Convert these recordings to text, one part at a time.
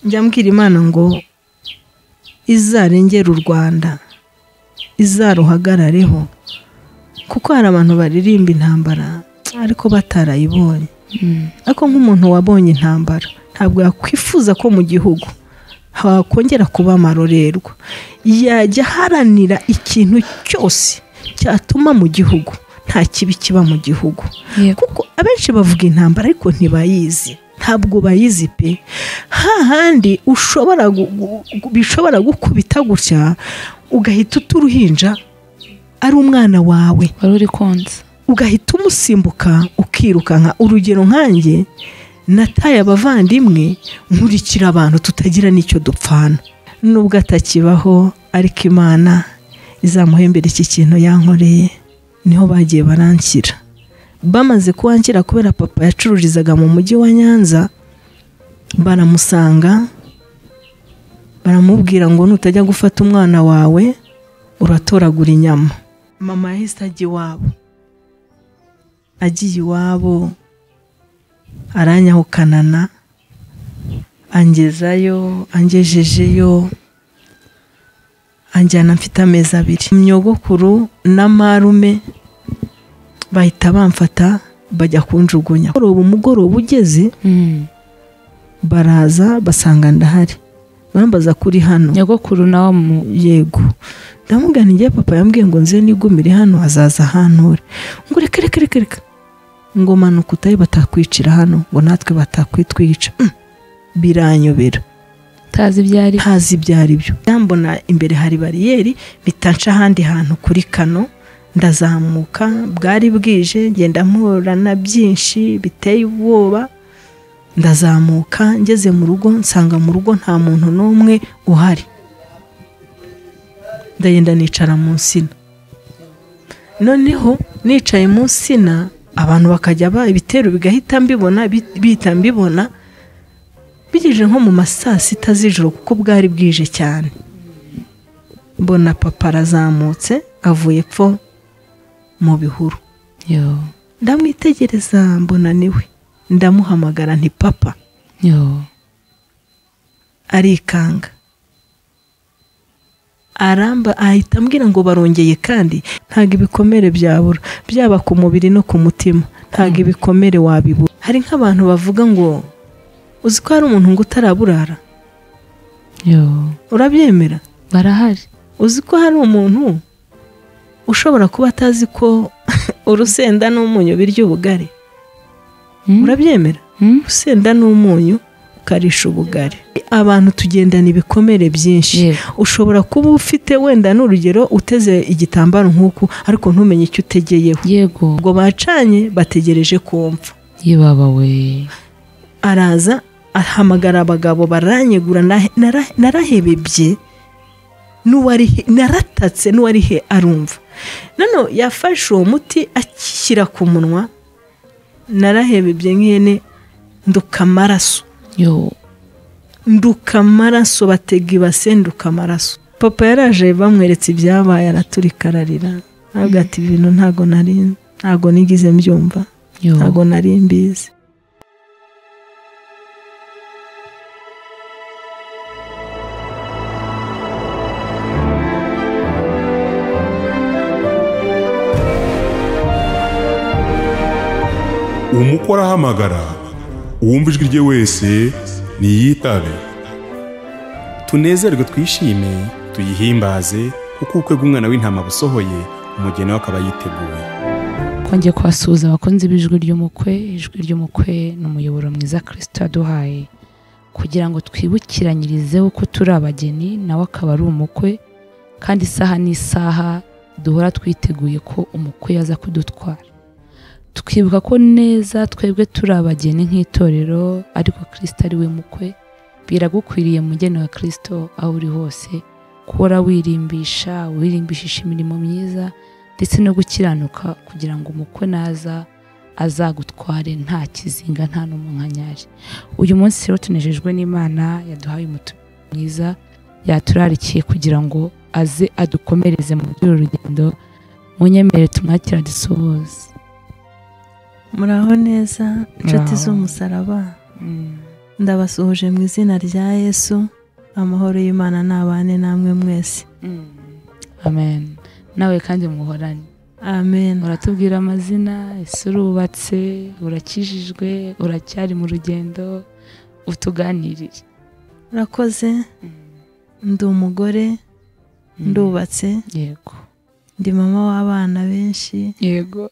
Njya mbwira Imana ngo izarengera u Rwanda, izaruhagarareho, kuko hari abantu baririmba intambara ariko batarayibonye. Ariko nk'umuntu wabonye intambara ntabwo yakwifuza ko mu gihugu hakongera kuba amarorerwa. Yajya aharanira ikintu cyose cyatuma mu gihugu nta kibi kiba mu gihugu. Kuko abenshi bavuga intambara ariko ntibayizi, ntabwo bayizi pe. Hahandi ushobora bishobora gukubita gutya ugahita uturuhinja ari umwana wawe wari uri konsa, ugahita umusimbuka ukirukanka. Urugero nkanjye nataye abavandimwe nkurikira abantu tutagira n'icyo dupfana. Nubwo atakibaho ariko Imana izamuhembera iki kintu yankoreye. Niho bagiye baranshyira. Bamaze kuwanshyira kubera papa yacururizaga mu mujyi wa Nyanza, baramusanga baramubwira ngo nutajya gufata umwana wawe uratoragura inyama. Mama yahise ajya iwabo. Agiye iwabo aranyahukanana, angezayo, angejejeyo, anjyana mfite amezi 2. Nyogokuru na marume bahita bamfata bajya kunjugunya. Ubu mugoroba ugeze baraza basanga ndahari, barambaza kuri hano. Nyogokuru nawe? Yego. Ndamugana ngiye papa yambwiye ngo nze nigumire hano azaza hanture. Ngo reka reka reka reka, ngo manuka utaye batakwicira hano, ngo natwe batakwitwica. Biranyobera. Tazi ibyari, ntazi ibyari byo. Ndambona imbere hari bariyeri bitanca ahandi hantu kuri kano, ndazamuka. Bwari bwije, ngenda mpura na byinshi biteye ubwoba. Ndazamuka ngeze mu rugo nsanga mu rugo nta muntu n'umwe uhari. Ndagenda nicara mu nsina. Noneho nicaye mu nsina abantu bakajya ba ibitero bigahita mbibona, bita mbibona. Bigeje nko mu masaa 6 z'ijoro kuko bwari bwije cyane. Mbona papa arazamutse avuye epfo mu bihuru. Yo. Ndamwitegereza mbona niwe. Ndamuhamagara nti papa. Yo. Arikanga. Aramba ahita ambwira ngo barongeye kandi. Ntago ibikomere byabura, byaba ku mubiri no ku mutima, ntago ibikomere wabibura. Hari nk'abantu bavuga ngo uzi ko hari umuntu ngo utaraburara. Yo. Urabyemera? Barahari. Uzi ko hari umuntu ushobora kuba atazi ko urusenda n'umunyu birya ubugari. Urabyemera? Urusenda n'umunyu ukarisha ubugari. Abantu tugendana ibikomere byinshi. Ushobora kuba ufite wenda n'urugero uteze igitambaro nk'uku ariko ntumenye icyo utegeyeho. Yego. Ubwo bacanye bategereje kumva. Yebaba we. Araza ahamagara abagabo baranyegura, narahebebye n'uwari naratatse n'uwari he arumva. None yafashe uwo muti akishyira ku munwa, narahebebye nk'ihene nduka amaraso. Yo. Nduka amaraso, batega ibase nduka amaraso. Papa yaraje bamweretse ibyabaye araturika ararira. Ntabwo ati ibintu ntago nari, ntago nigize mbyumva, ntago nari mbizi. Umukwe arahamagara, uwumva ijwi rye wese niyitabe. Tunezerwe twishime, tuyihimbaze, kuko ubukwe bw'umwana w'intama busohoye, umugeni we akaba yiteguye. Kongeye kubasuhuza abakunzi b'ijwi ry'umukwe. Ijwi ry'umukwe ni umuyoboro mwiza Kristo yaduhaye kugira ngo twibukiranyirizeho ko turi abageni nawe akaba ari umukwe, kandi isaha n'isaha duhora twiteguye ko umukwe yaza kudutwara. Tukibuka ko neza twebwe turi abageni nk'itorero, ariko Kristo ari we mukwe. Biragukwiriye mugeni wa Kristo aho uri hose kuhora wirimbisha, wirimbishisha imirimo myiza ndetse no gukiranuka, kugira ngo umukwe naza azagutware nta kizinga nta n'umunkanyari. Uyu munsi rero tunejejwe n'Imana yaduhaye umutima mwiza, yaturarikiye kugira ngo aze adukomereze mu rugendo. Munyemere tumwakira dusuhuze. Muraho neza inshuti z'umusaraba. Ndabasuhuje mu izina rya Yesu. Amahoro y'Imana nabane namwe mwese. Amen. Nawe kandi muhorane. Amen. Uratubwira amazina, ese urubatse, urakijijwe, uracyari mu rugendo, utuganirire. Urakoze. Ndi umugore, ndubatse. Yego. Ndi mama w'abana benshi. Yego.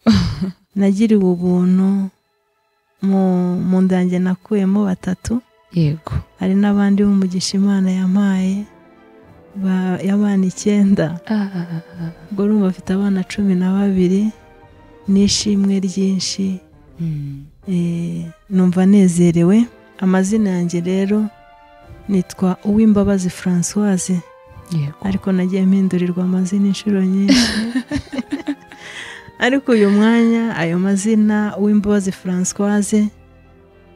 Nagiriwe ubuntu mu ndange nakuyemo 3. Yego. Hari n'abandi b'umugisha Imana yampaye y'abana 9. Ubwo urumva afite abana 12 n'ishimwe ryinshi. Numva nezerewe. Amazina yanjye rero nitwa Uwimbabazi Françoise. Yego. Ariko nagiye mpindurirwa amazina inshuro nyinshi. Ariko uyu mwanya ayo mazina Uwimbabazi Françoise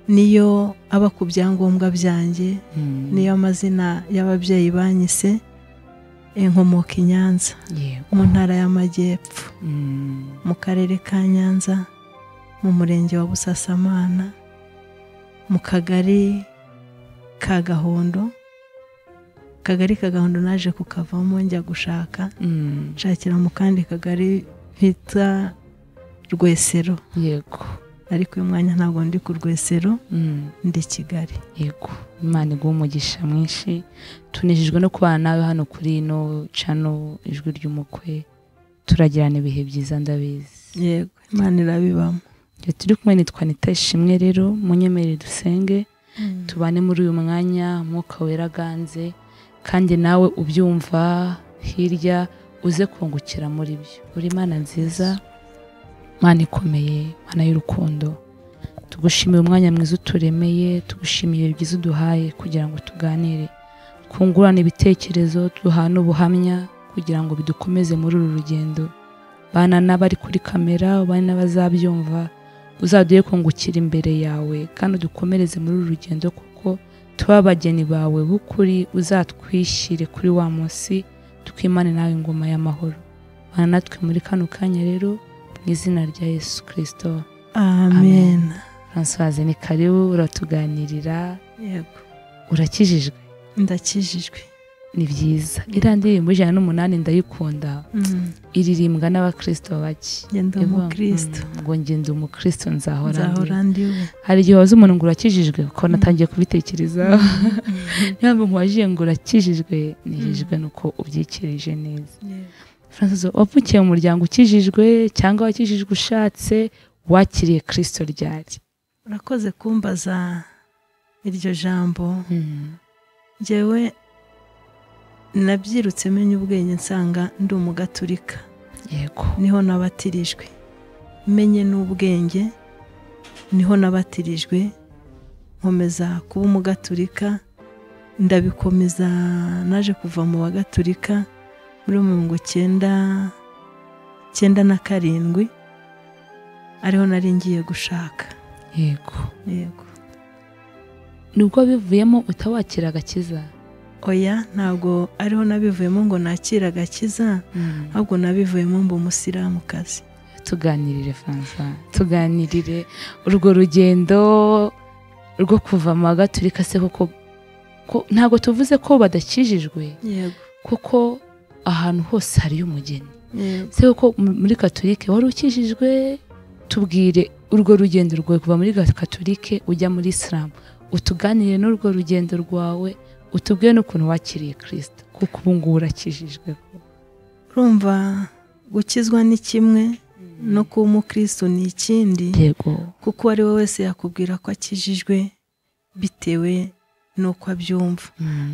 niyo aba ku byangombwa byanjye, niyo amazina y'ababyeyi banyise. Inkomoka i Nyanza, mu ntara y'Amajyepfo, mu karere ka Nyanza, mu murenge wa Busasamana, mu kagari ka Gahondo. Kagari ka Gahondo naje kukavamo njya gushaka, nshakira mu kandi kagari bita Rwesero. Yego. Ariko uyu mwanya ntabwo ndi ku Rwesero, ndi Kigali. Yego. Imana iguhe umugisha mwinshi. Tunejejwe no kubana nawe hano kuri ino channel Ijwi ry'Umukwe. Turagirana ibihe byiza ndabizi. Yego, Imana irabibamo. Turi kumwe nitwa Anita Ishimwe rero, munyemerere dusenge, tubane muri uyu mwanya, Mwuka Wera aganze, kandi nawe ubyumva hirya uze kungukira muri byo. Uri Imana nziza, Mana ikomeye, Mana y'urukundo. Tugushimiye umwanya mwiza uturemeye, tugushimiye ibyiza uduhaye kugira ngo tuganire, twungurane ibitekerezo, duhane ubuhamya kugira ngo bidukomeze muri uru rugendo. Bana n'abari kuri kamera, bana n'abazabyumva, uzaduhe kungukira imbere yawe kandi udukomereze muri uru rugendo, kuko tuba abageni bawe b'ukuri. Uzatwishyire kuri wa munsi twimane nawe ingoma y'amahoro. Bana natwe muri kano kanya rero, mu izina rya Yesu Kristo. Amen. Françoise, ni karibu, uratuganirira. Yego. Urakijijwe? Ndakijijwe. Ni byiza. Iriya ndirimbo 108 ndayikunda. Iririmbwa n'abakristo bake. Ngenda umukristo. Ngo ngenda umukristo nzahora ndiwe. Hari igihe waza umuntu ngo urakijijwe, kuko natangiye kubitekereza. Niyo mpamvu nkubajiye ngo urakijijwe, nijijwe nuko ubyikirije neza. Françoise, wavukiye mu muryango ukijijwe cyangwa wakijijwe ushatse, wakiriye Kristo ryari? Urakoze kumbaza iryo jambo. Njyewe nabyirutse menye ubwenge nsanga ndi umugaturika. Yego. Niho nabatirijwe. Menye n'ubwenge niho nabatirijwe, nkomeza kuba umugaturika, ndabikomeza. Naje kuva mu bagaturika muri 1997, ariho nari ngiye gushaka. Yego. Yego. Nubwo bivuyemo utawakira agakiza? Oya, ntabwo ariho nabivuyemo ngo nakira agakiza, ahubwo nabivuyemo mba umusilamukazi. Tuganirire François, tuganirire urwo rugendo rwo kuva mu bagaturika se, koko ntabwo tuvuze ko badakijijwe. Yego. Kuko ahantu hose hariyo umugeni. Se koko muri Katolike wari ukijijwe? Tubwire urwo rugendo rwawe kuva muri Katolike ujya muri Islam, utuganire n'urwo rugendo rwawe, utubwiye n'ukuntu wakiriye Kristo, kuko ubu ngubu urakijijwe. Urumva gukizwa ni kimwe no kuba umukristo ni ikindi. Yego. Kuko uwo ari we wese yakubwira ko akijijwe bitewe n'uko abyumva.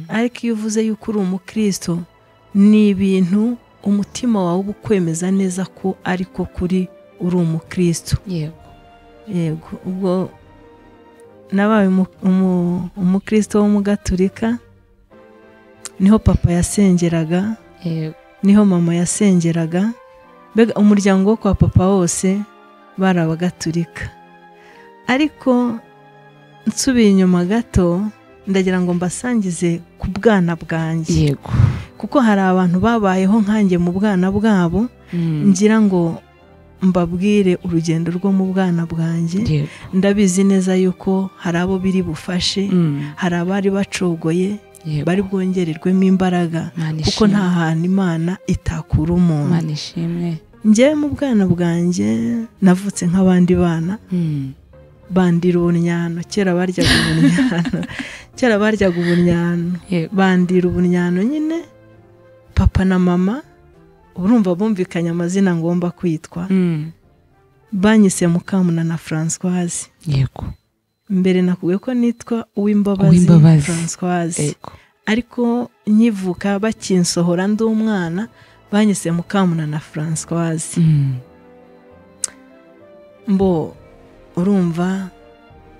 Ariko iyo uvuze yuko uri umukristo, ni ibintu umutima wawe uba ukwemeza neza ko ariko kuri uri umukristo. Yego. Yego. Ubwo nabaye umukristo w'umugaturika, niho papa yasengeraga, niho mama yasengeraga, mbega umuryango wo kwa papa wose bari abagaturika. Ariko nsubiye inyuma gato, ndagira ngo mbasangize ku bwana bwanjye. Yego. Kuko hari abantu babayeho nkanjye mu bwana bwabo, ngira ngo mbabwire urugendo rwo mu bwana bwanjye. Ndabizi neza yuko hari abo biri bufashe, hari abari bacogoye bari bwongererwemo imbaraga, kuko nta hantu Imana itakura umuntu. Imana ishimwe. Njyewe mu bwana bwanjye navutse nk'abandi bana, bandira ubunyano. Kera baryaga ubunyano, kera baryaga ubunyano, bandira ubunyano nyine. Papa na mama urumva bumvikanye amazina ngomba kwitwa, banyise Mukamunana Françoise. Yego. Mbere nakubwiye ko nitwa Uwimbabazi Françoise, ariko nkivuka bakinsohora ndi umwana banyise Mukamunana Françoise. Mbo urumva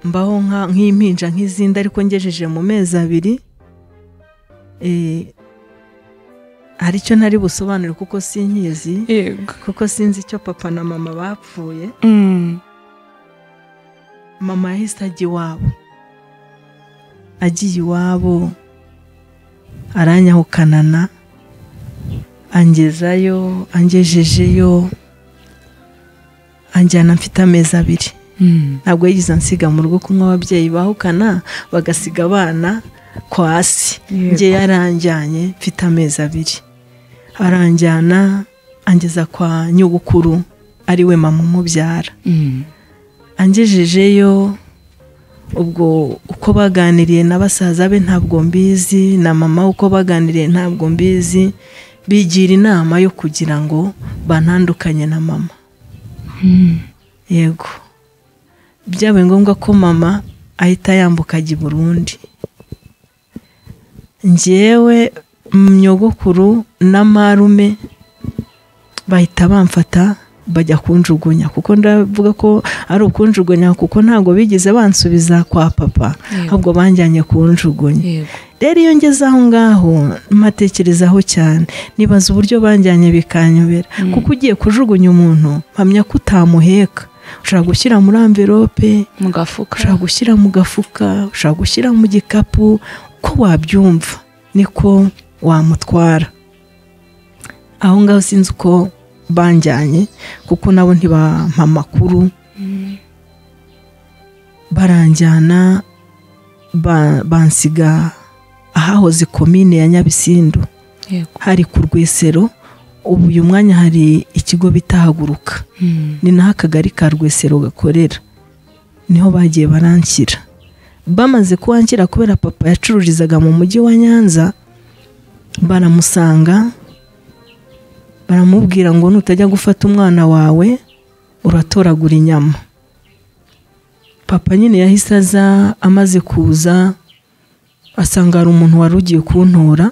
mbaho nk'impinja nk'izindi, ariko ngejeje mu mezi 2 hari icyo ntari busobanure kuko sinkizi, kuko sinzi icyo papa na mama bapfuye. Mama yahise ajya iwabo, agiye iwabo aranyahukanana, angezayo, angejejeyo, anjyana mfite amezi 2. Ntabwo yigeze ansiga mu rugo kumwe ababyeyi bahukana bagasiga abana kwasi. Njye yaranjyanye mfite amezi 2, aranjyana angeza kwa nyogokuru ari we mama umubyara. Angejejeyo, ubwo uko baganiriye na basaza be ntabwo mbizi, na mama uko baganiriye ntabwo mbizi, bigira inama yo kugira ngo bantandukanye na mama. Yego, byabaye ngombwa ko mama ahita yambuka ajya i Burundi. Njyewe nyogokuru na marume bahita bamfata bajya kunjugunya, kuko ndavuga ko ari ukunjugunya kuko ntabwo bigeze bansubiza kwa papa, ahubwo banjyanye kunjugunya. Rero iyo ngeze aho ngaho mpatekerezaho cyane, nibaza uburyo banjyanye bikanyobera, kuko ugiye kujugunya umuntu mpamya ko utamuheka. Ushobora gushyira muri envelope, mu gafuka, ushobora gushyira mu gafuka, ushobora gushyira mu gikapu, uko wabyumva niko wamutwara. Aho ngaho sinzi uko banjyanye kuko nabo ntibampa amakuru. Baranjyana bansiga ahahoze komine ya Nyabisindu, hari ku Rwesero. Ubu uyu mwanya hari ikigo bita Haguruka, ni naho akagari ka Rwesero gakorera, niho bagiye baranshyira. Bamaze kuhanshyira kubera papa yacururizaga mu mujyi wa Nyanza, baramusanga baramubwira ngo nutajya gufata umwana wawe uratoragura inyama. Papa nyine yahise aza, amaze kuza asanga hari umuntu wari ugiye kuntora.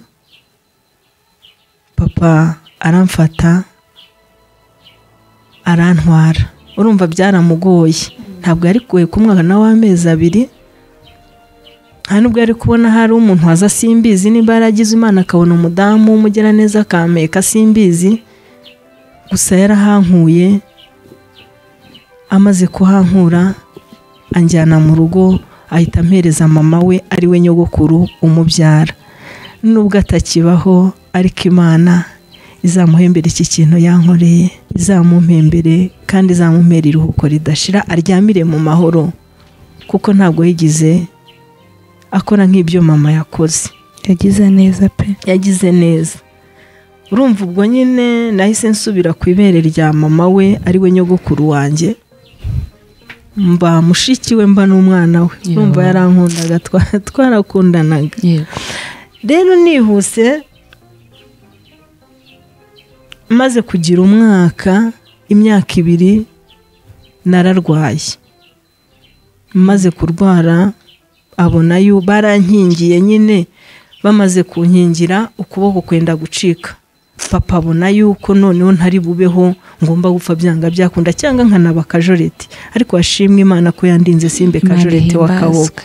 Papa aramfata arantwara. Urumva byaramugoye, ntabwo yari kugoye ku mwana w'amezi 2, nta nubwo yari kubona hari umuntu waza simbizi, niba yaragize Imana akabona umudamu w'umugiraneza akampeka simbizi, gusa yarahankuye. Amaze kuhankura anjyana mu rugo, ahita ampereza mama we ari we nyogokuru umubyara. Nubwo atakibaho ariko Imana izamuhembere iki kintu yankoreye, izamumpembere kandi izamumpera iruhuko ridashira, aryamire mu mahoro, kuko ntabwo yigize akora nk'ibyo mama yakoze. Yagize neza pe, yagize neza. Urumva ubwo nyine nahise nsubira ku ibere rya mama we ari we nyogokuru wanjye, mba mushiki we, mba n'umwana we. Urumva yarankundaga, twarakundanaga. Rero nihuse maze kugira umwaka, imyaka 2 nararwaye. Maze kurwara abona yu barankingiye nyine, bamaze kunkingira ukuboko kwenda gucika. Papa abona yuko noneho ntari bubeho, ngomba gupfa byanga byakunda cyangwa nkanaba kajoreti, ariko ashimwe Imana ko yandinze simbe kajoreti wakaboko.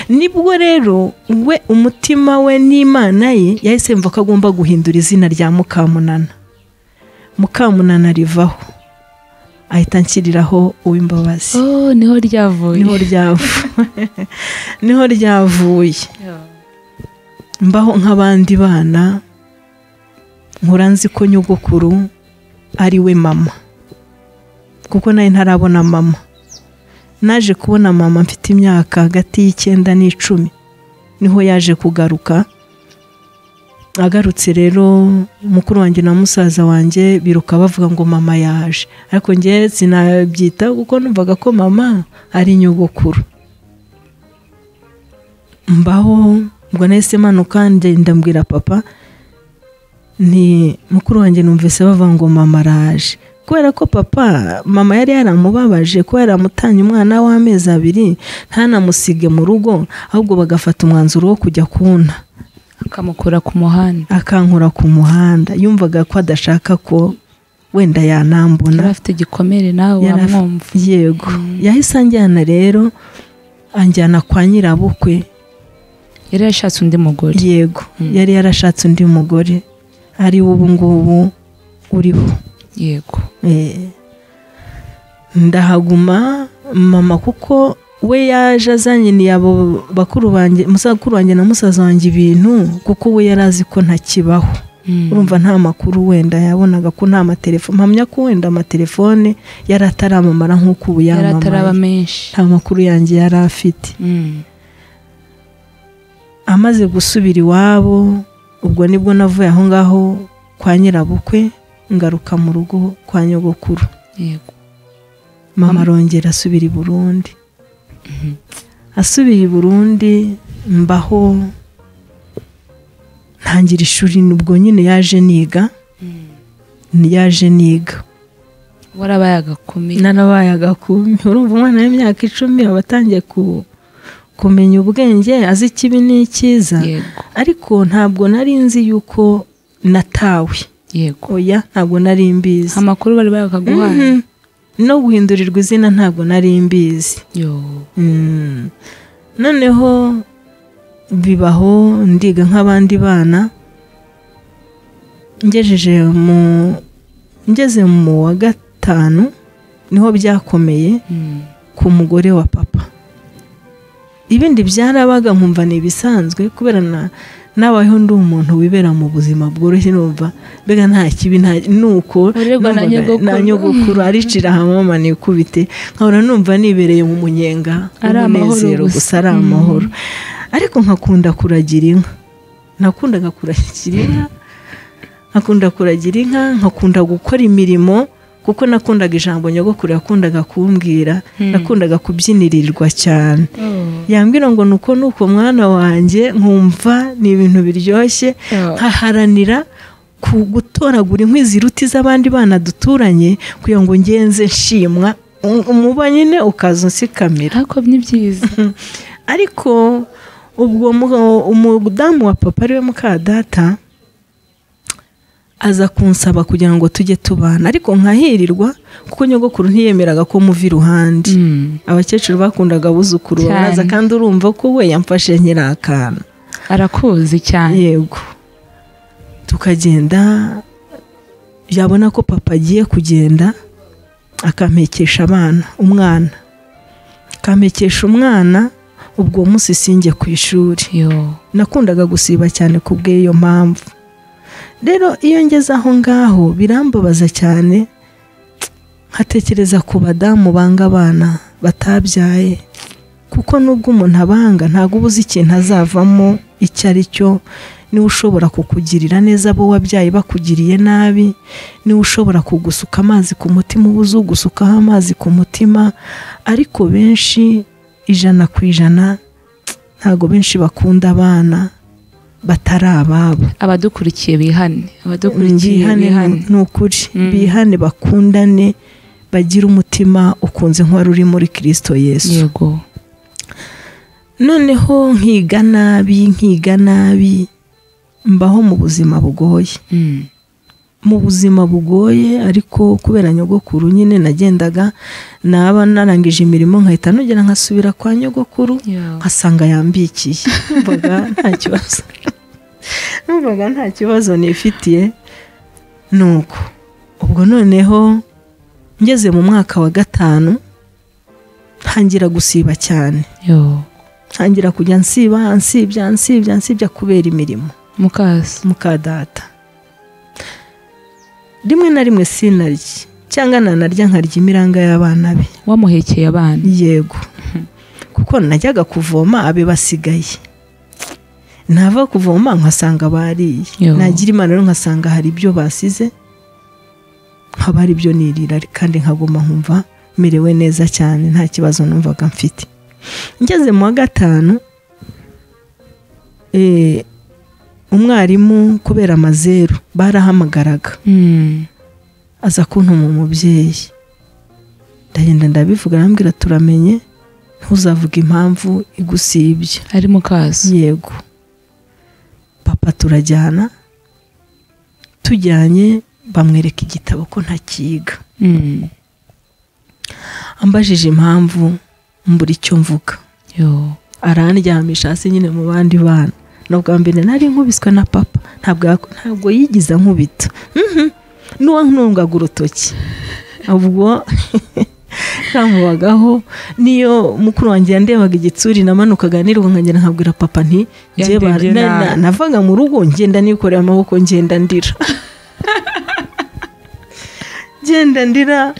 Nibwo rero we umutima we n'Imana ye yahise mva ko agomba guhindura izina rya Mukamunana. Mukamunana rivaho, ahita anshyiriraho Uwimbabazi. Oh, niho ryavuye. Niho ryavuye. Niho ryavuye. Mbaho nk'abandi bana, nkura nzi ko nyogokuru ari we mama. Kuko nayo ntarabona mama. Naje kubona mama mfite imyaka hagati y'9 n'10, niho yaje kugaruka. Agarutse rero mukuru wanjye na musaza wanjye biruka bavuga ngo mama yaje, ariko njye sinabyita kuko numvaga ko mama ari nyogokuru. Mbaho ubwo nahise manuka ndambwira papa ni mukuru wanjye numvise bavuga ngo mama araje, kubera ko papa mama yari yaramubabaje ko yaramutanye umwana w'amezi 2 ntanamusige mu rugo, ahubwo bagafata umwanzuro wo kujya kuna akamukura ku muhanda, akankura ku muhanda. Yumvaga ko adashaka ko wenda yanambona, yari afite igikomere nawe wamwumva. Yego. Yahise anjyana rero, anjyana kwa nyirabukwe. Yari yarashatse undi mugore. Yego, yari yarashatse undi mugore ari ubu ngubu uriho. Yego. Ndahaguma mama kuko we yaje azanye ni abo bakuru banjye, musakuru wanjye na musaza wanjye ibintu, kuko we yarazi ko ntakibaho. Urumva nta makuru wenda yabonaga, ko nta matelefone, mpamya ko wenda amatelefone yarataramamara nkuko ubu yamamaye, yarataraba menshi, nta makuru yanjye yari afite. Amaze gusubira iwabo, ubwo nibwo navuye aho ngaho kwa nyirabukwe ngaruka mu rugo kwa nyogokuru. Yego. Mama arongera asubira i Burundi. Asubiye i Burundi mbaho ntangira ishuri, nubwo nyine yaje niga. Yaje niga. Warabaye agakumi. Narabaye agakumi. Urumva umwana w'imyaka 10 aba atangiye kumenya ubwenge, azi ikibi n'icyiza. Ariko ntabwo nari nzi yuko natawe. Yego. Oya, ntabwo nari mbizi. Amakuru bari bakaguhaye. No guhindurirwa izina ntabwo nari mbizi. Yo. Noneho bibaho ndiga nk'abandi bana, ngeze mu wa 5 niho byakomeye ku mugore wa papa. Ibindi byarabaga nkumva ni ibisanzwe, kubera nabayeho ndi umuntu wibera mu buzima bworoshye, numva mbega nta kibi nuko na nyogokuru aricira hamama nikubite, nkahora numva nibereye mu munyenga umunezero gusa, ari amahoro. Ariko nkakunda kuragira inka, nakundaga kuragira inka, nkakunda kuragira inka, nkakunda gukora imirimo, kuko nakundaga ijambo nyogokuru yakundaga kumbwira, nakundaga kubyinirirwa cyane. Yambwira ngo nuko nuko mwana wanjye, nkumva ni ibintu biryoshye, nkaharanira gutoragura inkwi ziruti z'abandi bana duturanye kugira ngo ngenze nshimwa, umuba nyine ukaza unsikamira. Ariko ni byiza. Ariko ubwo umudamu wa papa ariwe muka data aza kunsaba kugira ngo tujye tubana, ariko nkahirirwa kuko nyogokuru ntiyemeraga ko muva iruhande. Abakecuru bakundaga abuzukuru baraza, kandi urumva ko we yamfashe nyirakana, arakuzi cyane. Yego. Tukagenda, yabona ko papa agiye kugenda akampekesha abana, umwana akampekesha umwana. Ubwo munsi sinjye ku ishuri. Nakundaga gusiba cyane kubw'iyo mpamvu. Rero iyo ngeze aho ngaho birambabaza cyane, nkatekereza ku badamu banga abana batabyaye, kuko nubwo umuntu abanga ntabwo ubuze ikintu azavamo icyo ari cyo. Niwe ushobora kukugirira neza abo wabyaye bakugiriye nabi, niwe ushobora kugusuka amazi ku mutima ubuze ugusukaho amazi ku mutima. Ariko benshi 100% ntabwo benshi bakunda abana batari ababo. Abadukurikiye bihane, abadukurikiye bihane, ni ukuri bihane, bakundane, bagira umutima ukunze nk'uwari uri muri Kristo Yesu. Yego. Noneho nkiga nabi, mbaho mu buzima bugoye. Mu buzima bugoye, ariko kubera nyogokuru nyine nagendaga, naba narangije imirimo nkahita nongera nkasubira kwa nyogokuru, nkasanga yambikiye. Numvaga nta kibazo. Numvaga nta kibazo nifitiye. Nuko ubwo noneho ngeze mu mwaka wa 5 ntangira gusiba cyane. Ntangira kujya nsiba nsibya nsibya nsibya kubera imirimo. Muka data. Rimwe na rimwe sinarye Cyangwa nanarya nkarya imiranga y'abana be. Wamuhekeye abana? Yego. Kuko najyaga kuvoma abe basigaye. Nava kuvoma nkasanga bariye. Nagira Imana rero nkasanga hari ibyo basize, nkaba ari byo nirira kandi nkaguma nkumva merewe neza cyane, nta kibazo numvaga mfite. Ngeze mu wa 5, umwarimu kubera amazeru barahamagaraga. Aza kuntuma umubyeyi. Ndagenda ndabivuga, arambwira turamenye ntuzavuga impamvu igusibye. Ari mu kazi? Yego. Papa turajyana, tujyanye bamwereka igitabo ko ntakiga. Ambajije impamvu mbura icyo mvuga. Arandyamisha hasi nyine mu bandi bana. Nubwo mbere nari nkubiswe na papa, ntabwo yigiza nkubita. Nuwantungaga urutoki. Ubwo kamubagaho niyo mukuru wanjye yandebaga igitsuri namanukaga niruka nkagenda nkabwira papa nti navaga mu rugo ngenda nikorera amaboko ngenda ndira. Ngenda ndira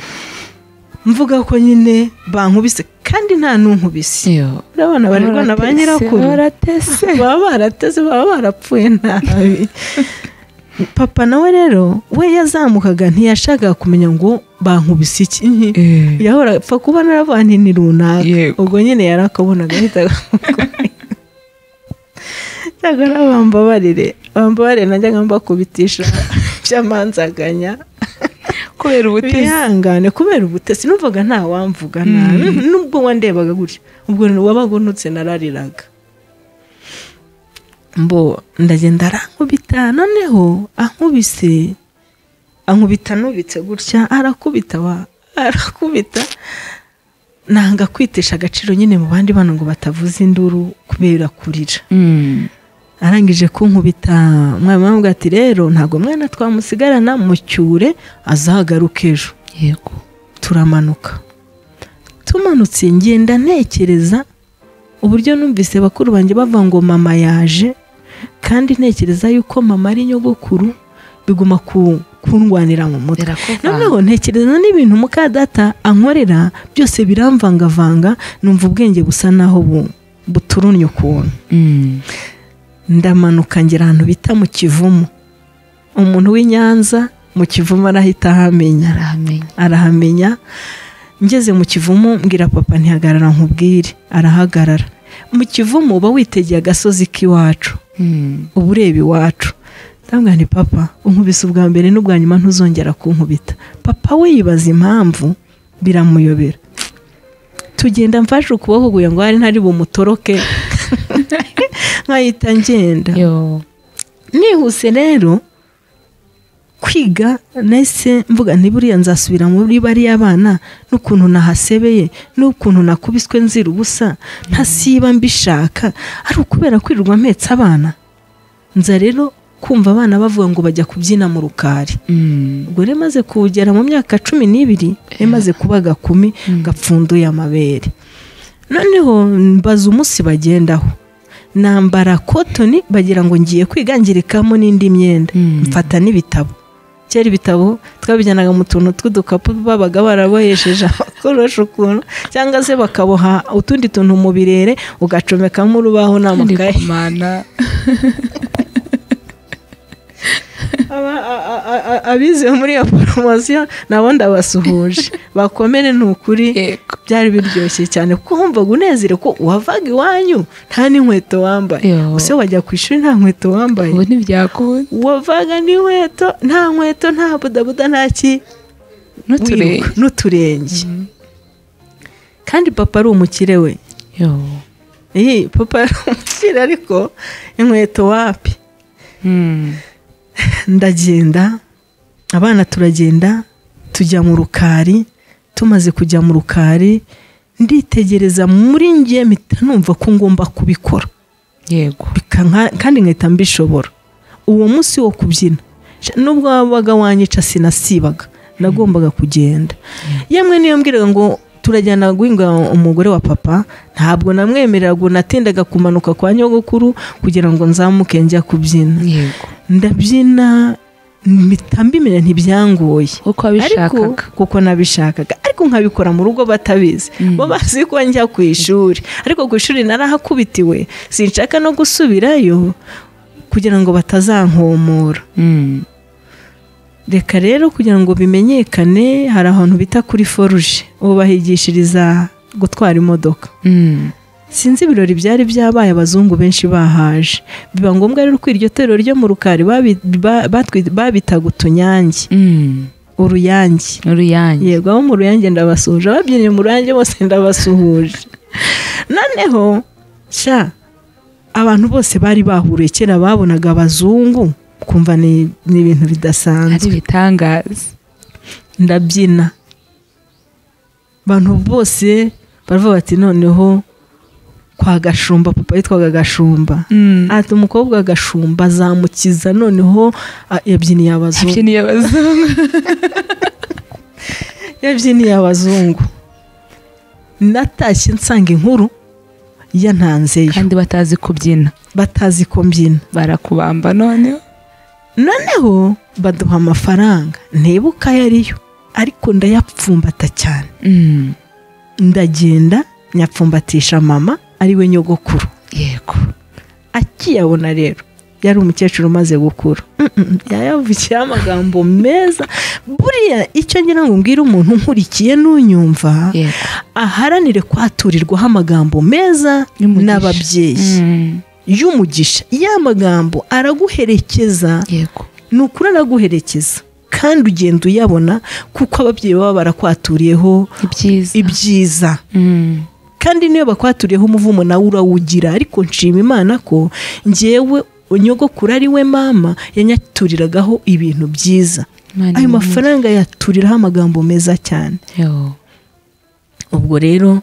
mvuga ko nyine bankubise kandi nta nunkubise. Urabona barerwa na ba nyirakuru baba baratese, baba barapfuye nabi. Papa nawe rero we yazamukaga ntiyashakaga kumenya ngo bankubise iki. Yahora apfa kuba naravuga nti ni runaka. Ubwo nyine yarakabonaga ahita cyangwa bambabarire najyaga mbakubitisha by'amanzaganya kubera ubutesi. Bihangane kubera ubutesi numvaga nta wamvuga nabi, nubwo wandebaga gutya ubwo wabaga unutse narariraga. Mbo ndagenda arankubita, noneho ankubise ankubita nubitse gutya, arakubita arakubita, nanga kwitesha agaciro nyine mu bandi bana ngo batavuza induru kubera kurira. Arangije kunkubita, mwarimu aramubwira ati rero ntabwo mwana twamusigarana, mucyure azagaruka ejo. Yego. Turamanuka. Tumanutse ngenda ntekereza uburyo numvise bakuru banjye bava ngo mama yaje, kandi ntekereza yuko mama ari nyogokuru, biguma kundwanira mu mutwe. Noneho ntekereza n'ibintu mukadata ankorera byose biramvangavanga, numva ubwenge busa naho buturunnye ukuntu. Ndamanuka ngera ahantu bita mu Kivumu. Umuntu w'Inyanza mu Kivumu arahita ahamenya. Arahamenya. Ngeze mu Kivumu mbwira papa ntihagarara nkubwire, arahagarara. Mu Kivumu uba witegeye agasozi k'iwacu, uba ureba iwacu. Ndamubwira nti papa unkubise ubwa mbere n'ubwa nyuma ntuzongera kunkubita. Papa we yibaza impamvu biramuyobera. Tugenda mfashe ukuboko kugira ngo hari ntari bumutoroke nkahita ngenda. Nihuse rero kwiga nahise mvuga nti buriya nzasubira muri bariya bana, n'ukuntu nahasebeye, n'ukuntu nakubiswe nzira ubusa, ntasiba mbishaka, ari ukubera kwirirwa mpetse abana. Nza rero kumva abana bavuga ngo bajya kubyina mu rukari. Ubwo rero maze kugera mu myaka 12, maze kuba gakumi gapfunduye amabere. Noneho mbaza umunsi bagendaho, nambara kotoni bagira ngo ngiye kwigangirikamo n'indi myenda, mfata n'ibitabo. Kera ibitabo twabijyanaga mu tuntu tw'udukapu babaga barabohesheje abakoresha ukuntu, cyangwa se bakaboha utundi tuntu mu birere ugacomekamo urubaho n'amakaye. Abize muri iyo poromosiyo nabo ndabasuhuje, bakomere ni ukuri, byari biryoshye cyane kuko wumvaga unezerewe ko wavaga iwanyu nta n'inkweto wambaye. Ese wajya ku ishuri nta nkweto wambaye? Ubu ntibyakunda. Wavaga n'inkweto, nta nkweto, nta budabuda, nta ki, n'uturenge. Kandi papa ari umukire we. Papa ari umukire ariko inkweto wapi. Ndagenda, abana turagenda tujya mu rukari. Tumaze kujya mu rukari nditegereza muri ngiye mpita numva ko ngomba kubikora. Yego. Kandi nkahita mbishobora. Uwo munsi wo kubyina nubwo wabaga wanyica sinasibaga, nagombaga kugenda. Yemwe niyo mbwiraga ngo turajyana guhinga umugore wa papa, ntabwo namwemerera, ngo natindaga kumanuka kwa nyogokuru kugira ngo nzamuke njya kubyina. Yego. Ndabyina Mpita mbimenya ntibyangoye uko kuko nabishakaga, ariko nkabikora mu rugo batabizi. Bo bazi ko njya ku ishuri, ariko ku ishuri narahakubitiwe, sinshaka no gusubirayo kugira ngo batazankomora. Reka rero kugira ngo bimenyekane, hari ahantu bita kuri foruje, ubu bahigishiriza gutwara imodoka. Sinzi ibirori byari byabaye, abazungu benshi bahaje, biba ngombwa rero ko iryo torero ryo mu Rukari babitaga utunyange, uruyange. Yego, abo mu Ruyange ndabasuhuje, ababyinnye mu Ruyange bose ndabasuhuje. Noneho sha abantu bose bari bahuriye kera babonaga abazungu kumva ni ibintu bidasanzwe, ari bitangaza. Ndabyina, abantu bose baravuga bati noneho kwa Gashumba, papa yitwaga Gashumba, ati umukobwa Gashumba azamukiza, noneho yabyiniye abazungu. Yabyiniye abazungu. Natashye nsanga inkuru yantanzeyo, kandi batazi kubyina, batazi ko mbyina, barakubamba. Noneho baduha amafaranga ntibuka yariyo, ariko ndayapfumbata cyane. Ndagenda nyapfumbatisha mama ariwe nyogokuru. Yego. Akiyabona rero yari umukecuru umaze gukura, yayavukiye amagambo meza. Buriya icyo ngira ngo mbwire umuntu nkurikiye n'unyumva, aharanire kwaturirwaho amagambo meza n'ababyeyi y'umugisha. Ya magambo araguherekeza. Yego. Ni ukuri araguherekeza, kandi ugenda uyabona kuko ababyeyi baba barakwaturiyeho ibyiza. Kandi niyo bakwaturiyeho umuvumo nawe urawugira. Ariko nshima Imana ko njyewe nyogokuru ari we mama yanyaturiragaho ibintu byiza. Ayo mafaranga yaturiraho amagambo meza cyane. Ubwo rero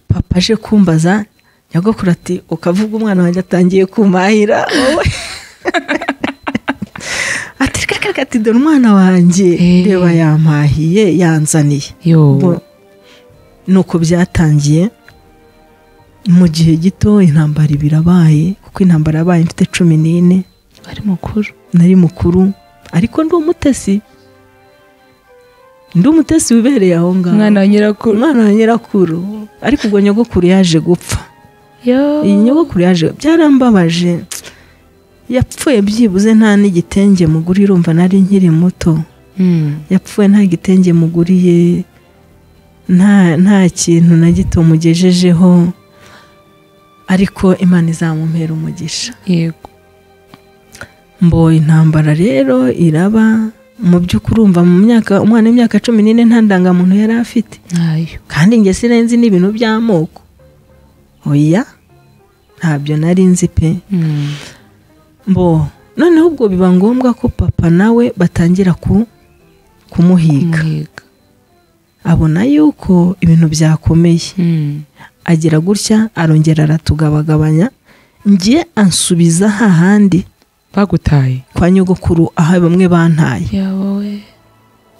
papa aje kumbaza, nyogokuru ati ukavuga umwana wanjye atangiye kumahira wowe. Ati reka ati dore umwana wanjye reba yampahiye yanzaniye. Nuko byatangiye. Mu gihe gito intambara ibirabaye, kuko intambara yabaye mfite 14. Ari mukuru. Nari mukuru, ariko ndi umutesi. Ndi umutesi wibereye aho ngaho. Umwana wa nyirakuru. Umwana wa nyirakuru. Ariko ubwo nyogokuru yaje gupfa. Iyi nyogokuru yaje, byarambabaje. Yapfuye byibuze nta n'igitenge muguriye, urumva nari nkiri muto. Yapfuye nta gitenge muguriye, nta kintu na gito mugejejeho, ariko Imana izamumpera umugisha. Yego. Mbo intambara rero iraba, mu by'ukuri urumva mu myaka umwana w'imyaka 14 nta ndangamuntu yari afite. Ntayo. Kandi nge sinenzi n'ibintu by'amoko. Oya, ntabyo nari nzi pe. Mbo noneho ubwo biba ngombwa ko papa nawe batangira kumuhiga. Abona yuko ibintu byakomeye. Agira gutya arongera aratugabagabanya, ngiye ansubiza hahandi bagutaye kwa nyogokuru, aho bamwe bantaye.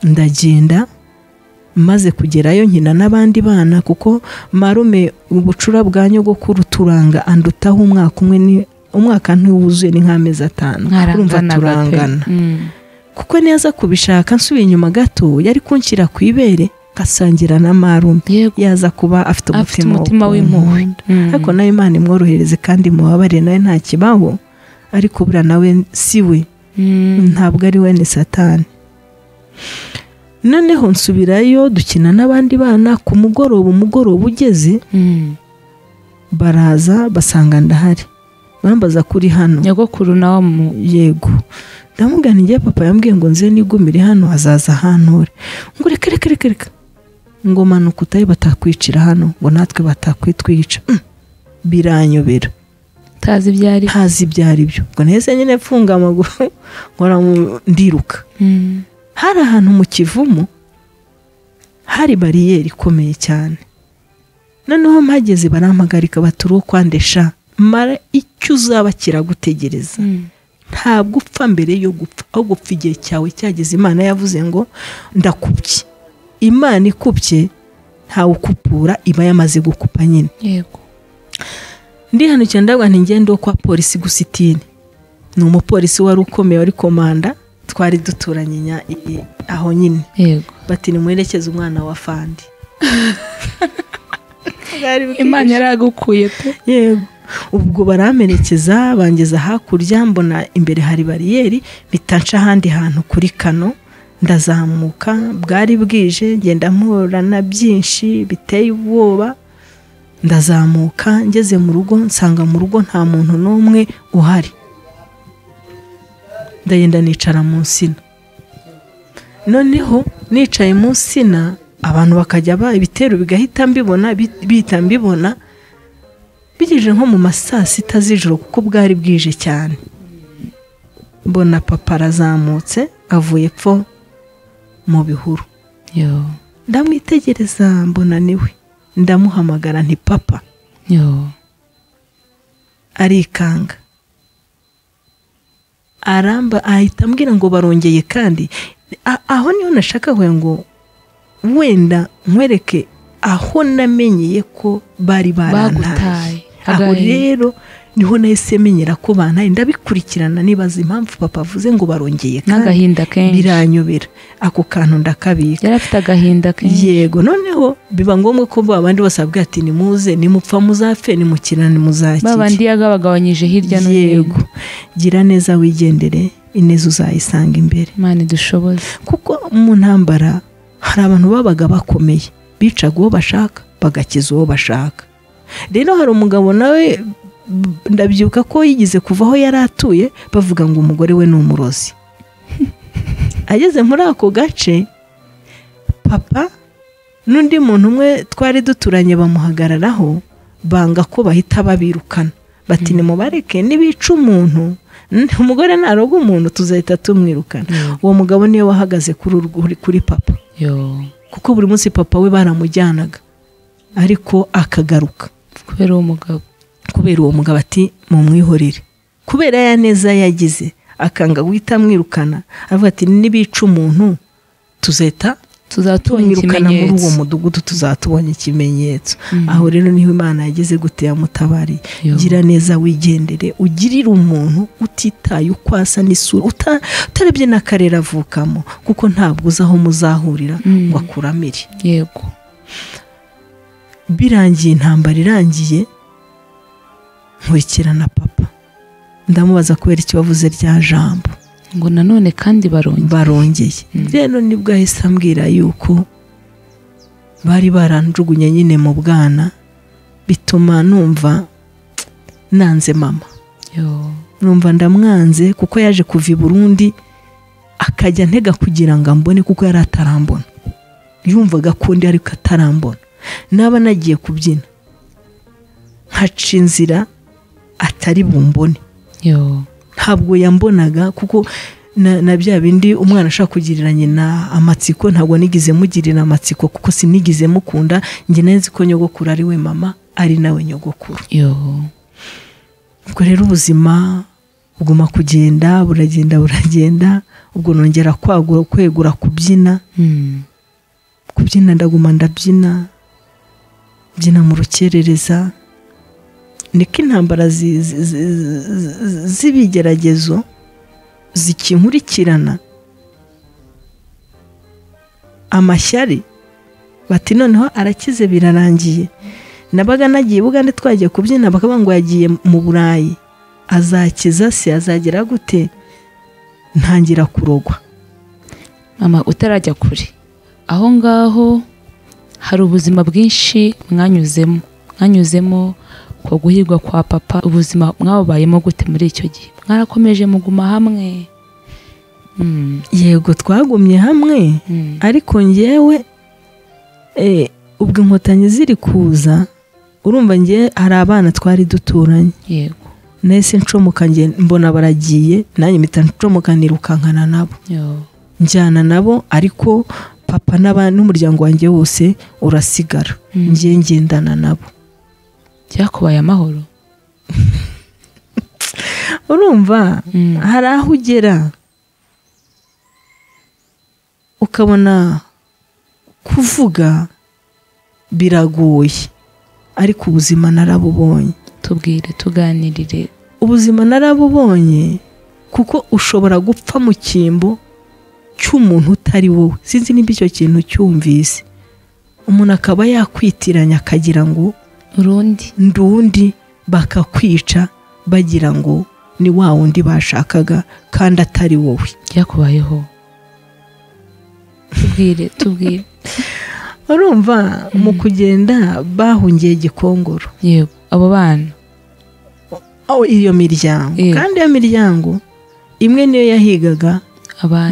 Ndagenda, maze kugerayo nkina n'abandi bana, kuko marume ubucura bwa nyogokuru turanga andutaho umwaka umwe, ni umwaka ntiwuzuye ni nk'amezi 5, urumva turangana. Kuko niyaza kubishaka nsubiye inyuma gato yari kunshyira ku ibere kasangira na marume, yaza kuba afite umutima w'impuhwe. Ariko nawe Imana imworohereze kandi mubabare, nawe nta kibaho, ariko buriya nawe si we, ntabwo ari we, ni Satani. Noneho nsubirayo dukina n'abandi bana ku mugoroba, umugoroba ugeze baraza basanga ndahari, barambaza kuri hano nyogokuru nawe. Yego. Ndamugana ngiye papa yambwiye ngo nze nigumire hano azaza hantore. Ngo reka reka reka reka, ngo manuka utaye batakwicira hano, ngo natwe batakwitwica. Biranyobera. Ntazi ibyari. Ntazi ibyari byo. Ngo nahise nyine mfunga amaguru nkora ndiruka. Hari ahantu mu kivumu hari bariyeri ikomeye cyane. Noneho mpageze barampagarika baturi kwandesha, mara icyo uzaba kiragutegereza. Ntabwo upfa mbere yo gupfa, aho gupfa igihe cyawe cyageze. Imana yavuze ngo ndakupye. Imana ikupye ntawe ukupura, iba yamaze gukupa nyine. Yego. Ndi hano cyane ndabwa nti ngende kwa polisi gusitini. Ni umupolisi wari ukomeye wari komanda, twari duturanye aho nyine. Yego. Bati nimuherekeze umwana wa Fandi. Imana yaragukuye pe. Yego. Ubwo baramperekeza bangeza hakurya, mbona imbere hari bariyeri bitanca ahandi hantu kuri kano, ndazamuka. Bwari bwije, ngenda mpura na byinshi biteye ubwoba. Ndazamuka ngeze mu rugo nsanga mu rugo nta muntu n'umwe uhari. Ndagenda nicara mu nsina. Noneho nicaye mu nsina abantu bakajya ba ibitero bigahita mbibona, bihita mbibona bigejeje nko mu masaa sita z'ijoro kuko bwari bwije cyane. Mbona papa arazamutse avuye epfo mu bihuru. Yo. Ndamwitegereza mbona niwe, ndamuhamagara nti papa. Yo. Arikanga, aramba ahita ambwira ngo barongeye kandi. Aho niho nashaka ngo wenda nkwereke aho namenyeye ko bari barantaye. Aho rero niho nahise menyera ko bantaye, ndabikurikirana nibaza impamvu papa avuze ngo barongeye kandi n'agahinda kenshi biranyobera. Ako kantu ndakabika. Yari afite agahinda kenshi. Yego. Noneho biba ngombwa ko abandi bose babwira ati nimuze, nimupfa muzapfe, nimukira nimuzakire. Babandi yagabagabanyije hirya no hino. Yego. Gira neza wigendere, ineza uzayisanga imbere. Imana idushoboze. Kuko mu ntambara hari abantu babaga bakomeye, bicaga uwo bashaka bagakiza uwo bashaka. Rero hari umugabo nawe ndabyibuka ko yigize kuva aho yari atuye bavuga ngo umugore we ni umurozi. Ageze muri ako gace papa n'undi muntu umwe twari duturanye bamuhagararaho, banga ko bahita babirukana. Bati nimubareke nibica umuntu, umugore naroga umuntu tuzahita tumwirukana. Uwo mugabo niwe wahagaze kuri papa. Yo. Kuko buri munsi papa we baramujyanaga ariko akagaruka kubera uwo mugabo. Kubera uwo mugabo ati mumwihorere. Kubera ya neza yagize akanga guhita amwirukana, avuga ati nibica umuntu tuzahita tuzatubona muri uwo mudugudu, tuzatubonye ikimenyetso. Aho rero niho Imana yageze gute yamutabariye. Gira neza wigendere, ugirire umuntu utitaye uko asa n'isura, utarebye n'akarere avukamo, kuko ntabwo uzi aho muzahurira ngo akuramire. Yego. Birangiye intambara irangiye, nkurikirana papa, ndamubaza kubera icyo wavuze rya jambo ngo nanone kandi barongeye. Rero nibwo ahise ambwira yuko bari baranjugunye nyine mu bwana, bituma numva nanze mama. Yo. Numva ndamwanze kuko yaje kuva i Burundi akajya ntega kugira ngo ambone, kuko yari atarambona. Yumvaga ko ndi ariko atarambona. Naba nagiye kubyina nkaca inzira atari bumbone. Yo. Ntabwo yambonaga kuko na bya bindi umwana ashaka kugirira nyina amatsiko, ntabwo nigize mugirira amatsiko kuko sinigize mukunda. Njye nzi ko nyogokuru ari we mama, ari nawe nyogokuru. Yo. Ubwo rero ubuzima buguma kugenda buragenda buragenda, ubwo nongera kwagura kwegura kubyina. Kubyina ndaguma ndabyina, mbyina mu rukerereza. Niko intambara z'ibigeragezo zikinkurikirana, amashyari bati noneho arakize birarangiye. Nabaga nagiye Bugande twagiye kubyina, bakavuga ngo yagiye mu Burayi azakiza se azagera gute, ntangira kurogwa. Mama utarajya kure aho ngaho hari ubuzima bwinshi mwanyuzemo kwa guhirwa kwa papa. Ubuzima mwababayemo gute muri icyo gihe? Mwarakomeje muguma hamwe? Yego twagumye hamwe. Ariko njyewe ubwo inkotanyi ziri kuza, urumva njye hari abana twari duturanye. Yego. Nahise ncomoka mbona baragiye, nanjye mpita ncomoka nirukankana nabo. Njyana nabo, ariko papa n'umuryango wanjye wose urasigara. Njye ngendana nabo. Byakubaye amahoro? Urumva hari aho ugera ukabona kuvuga biragoye, ariko ubuzima narabubonye. Tubwire, tuganirire. Ubuzima narabubonye kuko ushobora gupfa mu cyimbo cy'umuntu utari wowe. Sinzi nimba icyo kintu cyumvise, umuntu akaba yakwitiranya akagira ngo urundi ndundi, bakakwica bagira ngo ni wa wundi bashakaga kandi atari wowe. Byakubayeho? Tubwire, tubwire. Urumva mu kugenda bahungiye Gikongoro. Yego, abo bana, iyo miryango. Kandi iyo miryango imwe niyo yahigaga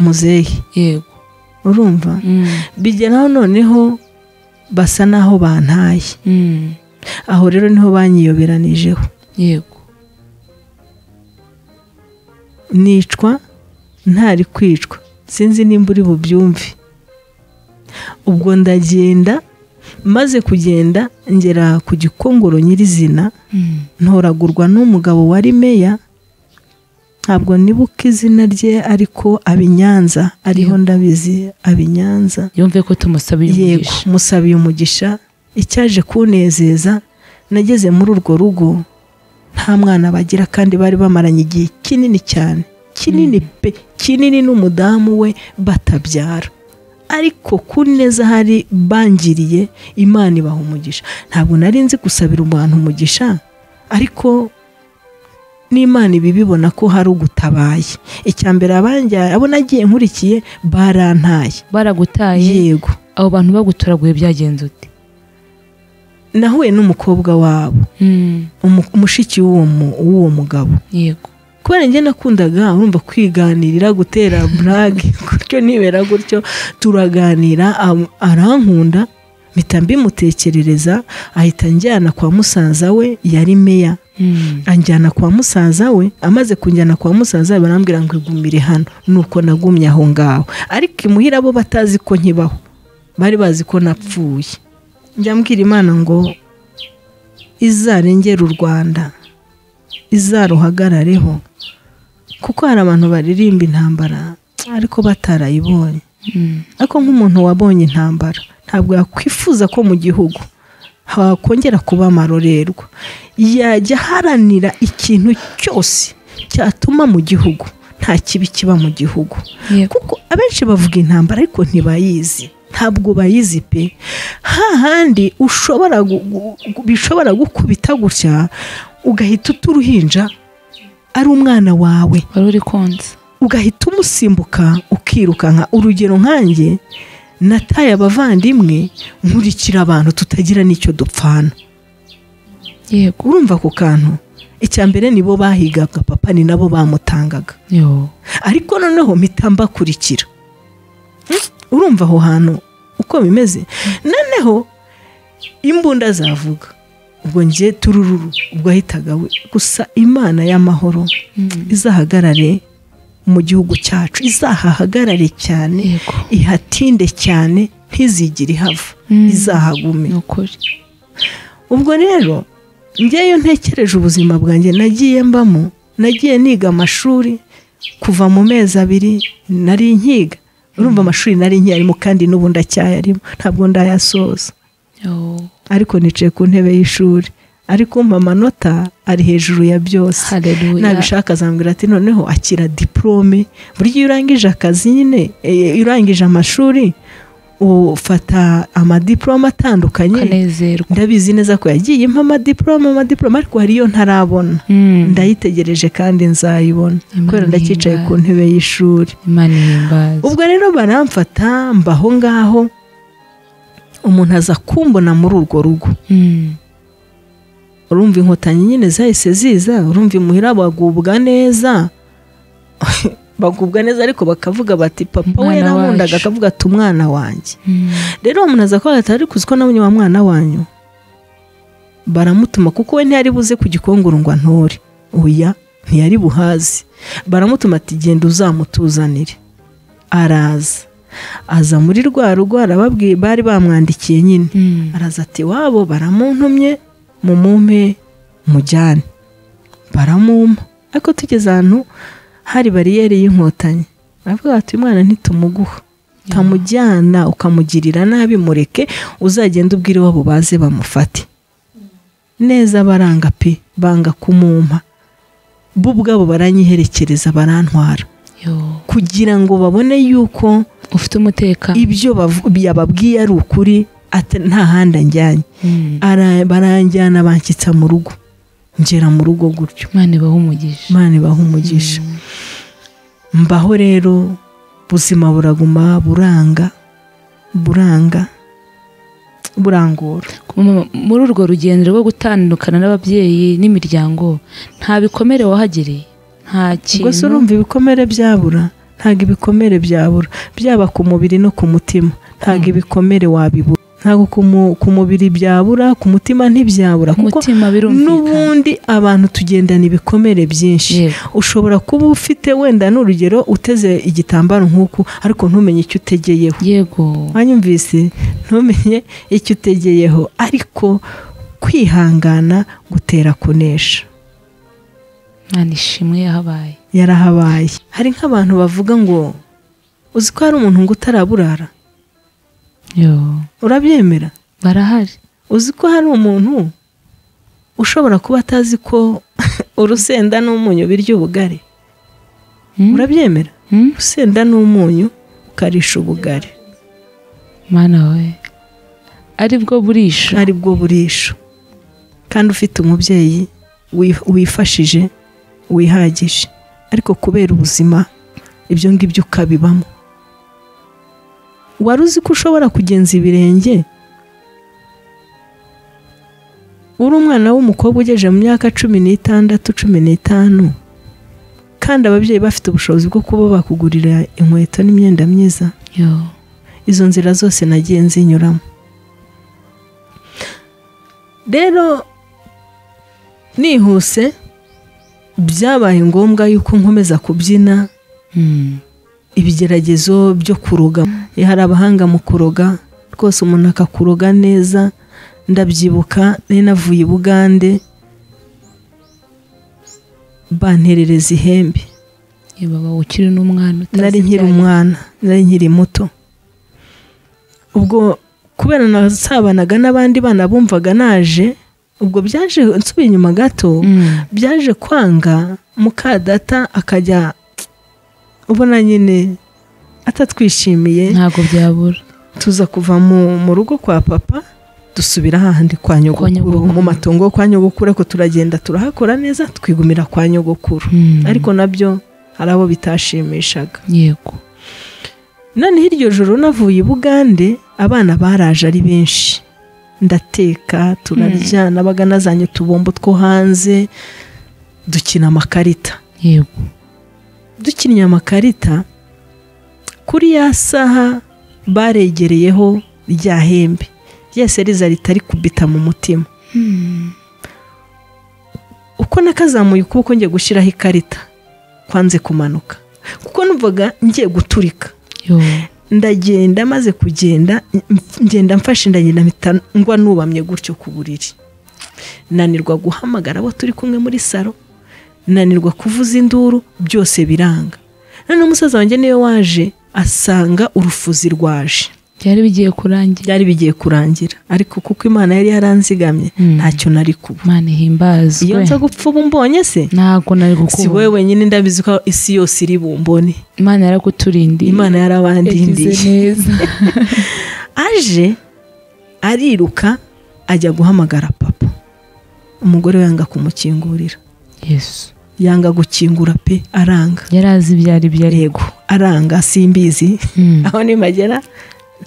muzehe. Yego. Urumva bigeraho noneho basa naho bantaye. Aho rero niho banyiyoberanijeho. Yego. Nicwa ntari kwicwa, sinzi nimba uri bubyumve. Ubwo ndagenda, maze kugenda ngera ku Gikongoro nyirizina, ntoragurwa n'umugabo wari meya, ntabwo nibuka izina rye ariko abinyanza ariho ndabizi, abinyanza. Yumve ko tumusabiye umugisha. Yego, musabiye umugisha. Icyaje kunezeza, nageze muri urwo rugo nta mwana bagira, kandi bari bamaranye igihe kinini cyane, kinini pe, kinini n'umudamu we batabyara. Ariko kuneza hari bangiriye, Imana ibaha umugisha. Ntabwo nari nzi gusabira umuntu umugisha, ariko n'Imana ibibibona ko hari ugutabaye. Icyambere abo nagiye nkurikiye barantaye. Baragutaye? Yego. Abo bantu bagutoraguye byagenze ute? Nahuye n'umukobwa wabo, umushiki w'uwo mugabo. Yego. Kubera njye nakundaga urumva kwiganirira, gutera blague gutyo, nibera gutyo, turaganira, arankunda, mpita mbimutekerereza, ahita anjyana kwa musaza we yari meya. Anjyana kwa musaza we, amaze kunjyana kwa musaza we barambwira ngo igumire hano, nuko nagumye aho ngaho. Ariko imuhira bo batazi ko nkibaho, bari bazi ko napfuye. Njya mbwira Imana ngo izarengera u Rwanda, izaruhagarareho, kuko hari abantu baririmba intambara ariko batarayibonye. Ariko nk'umuntu wabonye intambara ntabwo yakwifuza ko mu gihugu hakongera kuba amarorerwa. Yajya aharanira ikintu cyose cyatuma mu gihugu nta kibi kiba mu gihugu. Kuko abenshi bavuga intambara ariko ntibayizi, ntabwo bayizi pe. Hahandi ushobora bishobora gukubita gutya ugahita uturuhinja ari umwana wawe wari uri konsa, ugahita umusimbuka ukirukanka. Urugero nkanjye nataye abavandimwe nkurikira abantu tutagira n'icyo dupfana. Yego. Urumva ku kantu, icyambere nibo bahigaga papa, ni nabo bamutangaga. Yo. Ariko noneho mpita mbakurikira. Urumva aho hantu uko bimeze. Noneho imbunda zavuga, ubwo ngiye turururu, ubwo ahitaga we. Gusa Imana y'amahoro izahagarare mu gihugu cyacu, izahahagarare cyane, ihatinde cyane, ntizigire ihava, izahagume. Ubwo rero ngeyo ntekereje ubuzima bwanjye nagiye mbamo, nagiye niga amashuri kuva mu mezi 2 nari nkiga. Urumva amashuri nari nkiyarimo kandi n'ubu ndacyayarimo, ntabwo ndayasoza. Ariko nicaye ku ntebe y'ishuri, ariko umpa amanota ari hejuru ya byose. Nabishaka azambwira ati noneho akira diplome. Burya iyo urangije akazi nyine, urangije amashuri ufata amadiplome atandukanye. Ndabizi neza ko yagiye impa amadiplome, ariko hariyo ntarabona. Ndayitegereje kandi nzayibona, kubera ndacyicaye ku ntebe y'ishuri. Ubwo rero baramfata mbaho ngaho, umuntu aza kumbona muri urwo rugo. Urumva inkotanyi nyine zahise ziza, urumva imuhira bagubwa neza, bagubwa neza, ariko bakavuga bati papa we yarankundaga, akavuga ati umwana wanjye. Rero umuntu aza kuvuga ati ariko uziko nabonye wa mwana wanyu. Baramutuma, kuko we ntiyari buze ku Gikongoro ngo antore, oya ntiyari buhazi. Baramutuma ati genda uzamutuzanire. Araza, aza muri rwa rugo, arababwiye, bari bamwandikiye nyine. Araza ati wabo baramuntumye, mumumpe mujyane. Baramumpa. Ariko tugeze ahantu hari bariyeri y'inkotanyi, aravuga ati umwana ntitumuguha, utamujyana ukamugirira nabi, mureke uzagenda ubwire wabo baze bamufate. Neza baranga pe, banga kumumpa. Bo ubwabo baranyiherekereza barantwara. Kugira ngo babone yuko ufite umutekano, ibyo yababwiye ari ukuri, nta handi anjyanye. Baranjyana banshyitsa mu rugo, ngera mu rugo gutyo. Imana ibahe umugisha. Imana ibahe umugisha. Mbaho rero buzima buraguma buranga buranga burangora. Muri urwo rugendo rwo gutandukana n'ababyeyi n'imiryango, nta bikomere wahagereye? Nta kintu. Ubwo se urumva ibikomere byabura? Ntabwo ibikomere byabura, byaba ku mubiri no ku mutima. Ntabwo ibikomere wabibura. Ntabwo ku mubiri byabura, ku mutima ntibyabura, kuko n'ubundi abantu tugendana ibikomere byinshi. Ushobora kuba ufite wenda n'urugero uteze igitambaro nk'uku, ariko ntumenye icyo utegeyeho. Yego. Wanyumvise? Ntumenye icyo utegeyeho, ariko kwihangana gutera kunesha. Imana ishimwe yahabaye. Yarahabaye. Hari nk'abantu bavuga ngo uzi ko hari umuntu ngo utaraburara. Yo. Urabyemera? Barahari. Uzi ko hari umuntu ushobora kuba atazi ko urusenda n'umunyu birya ubugari? Urabyemera? Urusenda n'umunyu ukarisha ubugari. Mana we. Ari bwo burisho. Ari bwo burisho. Kandi ufite umubyeyi wifashije, wihagije, ariko kubera ubuzima ibyo ngibyo ukabibamo. Wari uzi ko ushobora kugenza ibirenge uri umwana w'umukobwa ugejeje mu myaka 16, 15, kandi ababyeyi bafite ubushobozi bwo kuba bakugurira inkweto n'imyenda myiza? Izo nzira zose nagiye nzinyuramo. Rero nihuse byabaye ngombwa yuko nkomeza kubyina. Ibigeragezo byo kuroga, hari abahanga mu kuroga rwose, umuntu akakuroga neza. Ndabyibuka nari navuye i Bugande, banterereza ihembe. Ukiri n'umwana? Nari nkiri umwana, nari nkiri muto. Ubwo kubera nasabanaga n'abandi bana bumvaga naje, ubwo byaje nsubiye inyuma gato, byaje kwanga mukadata akajya ubona nyine atatwishimiye. Ntabwo byabura. Tuza kuva mu rugo kwa papa, dusubira hahandi kwa nyogokuru, mu matongo kwa nyogokuru, ariko turagenda turahakora neza, twigumira kwa nyogokuru. Ariko nabyo hari abo bitashimishaga. Yego. Noneho iryo joro navuye i Bugande, abana baraje ari benshi, ndateka turarya, nabaga nazanye utubombo two hanze, dukina amakarita. Yego. Dukinnye amakarita, kuri ya saha baregereyeho rya hembe ryese riza ritari kubita mu mutima. Uko nakazamuye ukuboko ngiye gushyiraho ikarita, kwanze kumanuka, kuko numvaga ngiye guturika. Ndagenda, maze kugenda ngenda mfashe, ndagenda mpita ngwa nubamye gutyo ku buriri. Nanirwa guhamagara abo turi kumwe muri salo, nanirwa kuvuza induru, byose biranga. None umusaza wanjye niwe waje asanga urufuzi rwaje. Byari bigiye kurangira. Byari bigiye kurangira, ariko kuko Imana yari yaranzigamye ntacyo nari kuba. Imana ihimbazwe. Iyo nza gupfa ubu mbonye se? Ntabwo nari gukubona. Si wowe wenyine, ndabizi ko isi yose iri bumbone. Imana yaraguturindiye. Imana yarabandindiye. Aje ariruka ajya guhamagara papa. Umugore we yanga kumukingurira. Yesu. Yanga gukingura pe, aranga. Yarazi byari byari. Yego, aranga simbizi. Aho nimagera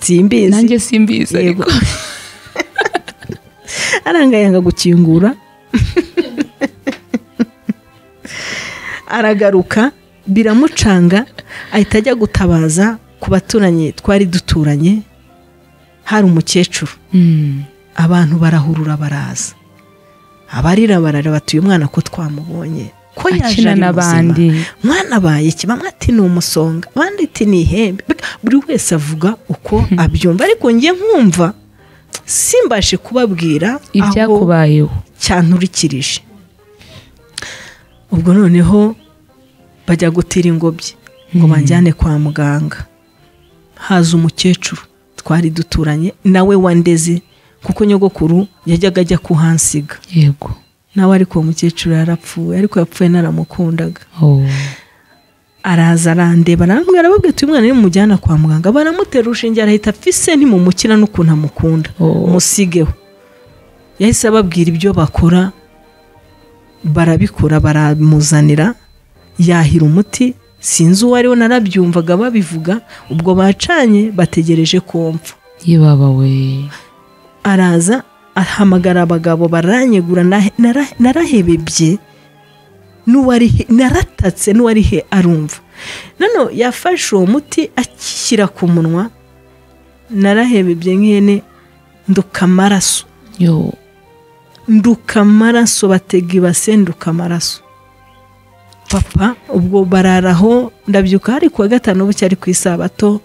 simbizi. Nanjye simbizi ariko. Aranga yanga gukingura. Aragaruka biramucanga, ahita ajya gutabaza ku baturanyi twari duturanye, hari umukecuru. Abantu barahurura baraza. Abarira barara batuye umwana ko twamubonye, ko yaje ari muzima, mwana abaye iki? Bamwe ati ni umusonga, abandi ati ni ihembe. Buri wese avuga uko abyumva, ariko njye nkumva simbashe kubabwira ibyakubayeho cyanturikirije. Ubwo noneho bajya gutira ingobyi ngo banjyane kwa muganga. Haza umukecuru twari duturanye nawe wandeze, kuko nyogokuru yajyaga ajya kuhansiga. Yego. Nawe ariko umukecuru yarapfuye, ariko yapfuye naramukundaga. Araza arandeba arambwira, arababwira ati umwana nimumujyana kwa muganga baramutera urushinge arahita afise, ntimumukira n'ukuntu amukunda, musigeho. Yahise ababwira ibyo bakora, barabikora, baramuzanira, yahira umuti, sinzi uwo ari we, narabyumvaga babivuga, ubwo bacanye bategereje komfa. Yibaba we. Araza ahamagara abagabo baranyegura, narahebebye, n'uwari naratatse, n'uwari he arumva. Nano yafashe uwo muti akishyira ku munwa, narahebebye nk'ihene, nduka amaraso. Yo. Nduka amaraso, batega ibase, nduka amaraso. Papa ubwo bararaho, ndabyuka hari kuwa gatanu bucya ari ku isabato,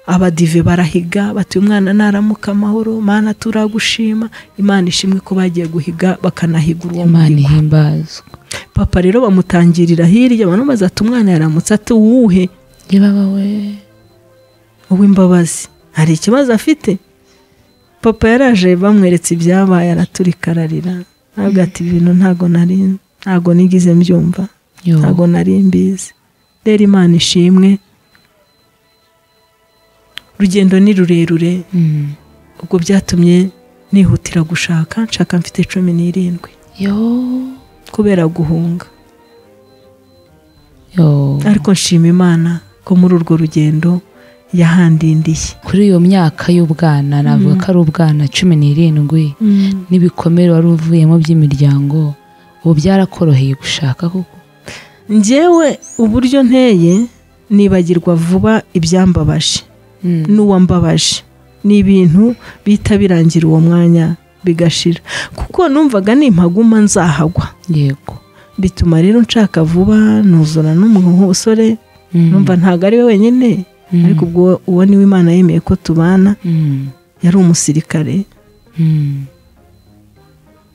abadive barahiga bati umwana naramuka amahoro, Mana turagushima. Imana ishimwe ko bagiye guhiga bakanahigura uwo Imana muhigo. Ihimbazwe. Papa rero bamutangirira hirya, banamubaza ati umwana yaramutse ati uwuhe? Yibaba we. Uw'imbabazi hari ikibazo afite? Papa yaraje bamweretse ibyabaye, araturika ararira, aravuga ati ibintu ntago nigize mbyumva, ntago nari mbizi. Rero Imana ishimwe, urugendo ni rurerure. Ubwo byatumye nihutira gushaka, nshaka mfite 17. Yo. Kubera guhunga. Yo. Ariko nshima Imana ko muri urwo rugendo yahandindiye. Kuri iyo myaka y'ubwana, navuga ko ari ubwana 17, n'ibikomere wari uvuyemo by'imiryango, ubu byarakoroheye gushaka koko? Njyewe uburyo nteye nibagirwa vuba ibyambabaje n'uwambabaje, ni ibintu bita birangira uwo mwanya bigashira, kuko numvaga nimpaguma nzahagwa. Yego. Bituma rero nshaka vuba, nuzura n'umusore, numva ntago ari we wenyine, ariko ubwo uwo niwe Imana yemeye ko tubana, yari umusirikare.